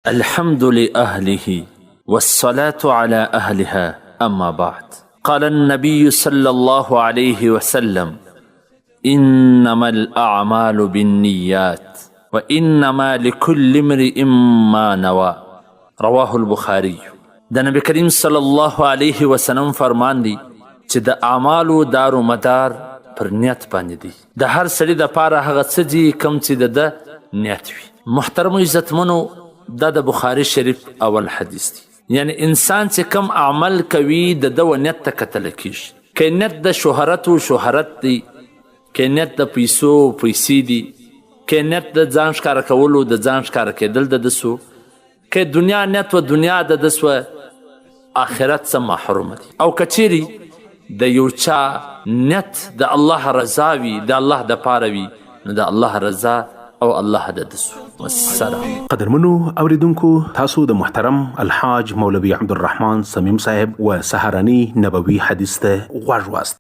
الحمد لأهله والصلاة على أهلها، أما بعد. قال النبي صلى الله عليه وسلم: إنما الأعمال بالنيات وإنما لكل امرئ ما نوى. رواه البخاري. د نبی کریم صلی الله علیه وسلم فرمان دی چې د اعمالو دارو مدار پر نیت باندې دی، د هر سړي د پاره هغه څه دي کوم چې د ده نیت وي. محترمو عزتمنو، دا د بخاري شریف اول حدیث دی. یعنی انسان چې کوم عمل کوي د ده و نیت ته کتل کیږي. که نیت د شهرت و شهرت دی، که نیت د پیسو پیسې دي، که نیت د ځان ښکاره کولو د ځان ښکاره کېدل د ده سو، که دنیا نیت و دنیا د ده سوه، آخرت څه محروم دی. او که چیرې د یو چا نیت د الله رضا وي، د الله د پاره وي، نو د الله رضا او الله د ده سو. والسلام. قدرمنو اوریدونکو، تاسو د محترم الحاج مولوي عبدالرحمن صمیم صاحب و سهارني نبوي حدیث ته غوږ واست.